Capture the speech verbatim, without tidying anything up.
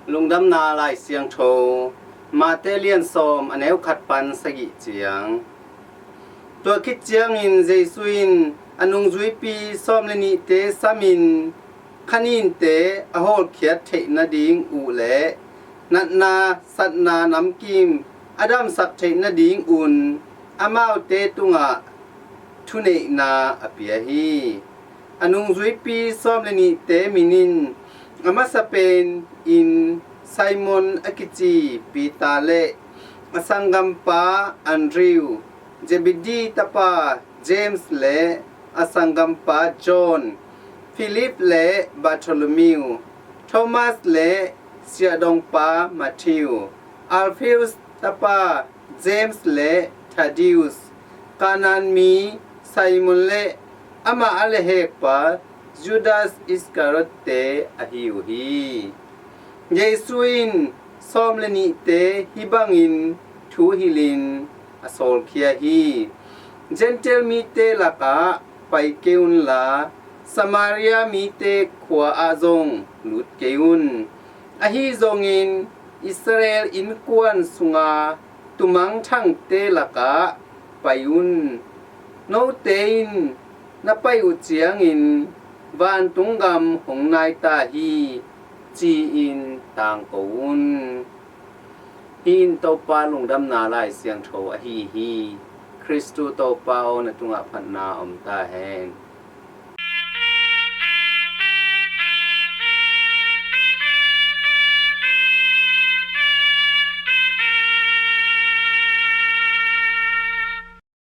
Lungdamna Lai Siangtho, Mate lian sawm, a neu khat pan sagih ciang. Tua khit ciangin Jesu in a nungzuipi sawm le nihte samin, khaninte a hawlkhiat theih nading uh le natna satna namkim a damsak theih nadingun amaute tungah thuneihna a pia hi. A nungzuipi sawm le nihte min in a masa pen in Simon a kici Peter le a sanggampa Andrew, Zebedee tapa James le a sanggampa John, Philip le Bartholomew, Thomas le siahdongpa Matthew, Alphaeus tapa James le Thaddeus, Kanaan mi Simon le amah a lehhekpa Judas Iscariot-te ahi uh hi. Jesu in sawm le nihte hih bangin thu hilhin a sawlkhia hi. Gentile mite lakah pai kei unla, Samaria mite khua ah zong lut kei un. Ahi zongin Israel innkuan sunga tumangthangte lakah pai un. Note in na pai uh ciangin vantung gam hong nai ta hi, ci-in tangko un. Hih in Topa Lungdamna Lai Siangtho ahi hi. Khristu Topa aw, na tungah phatna om ta hen.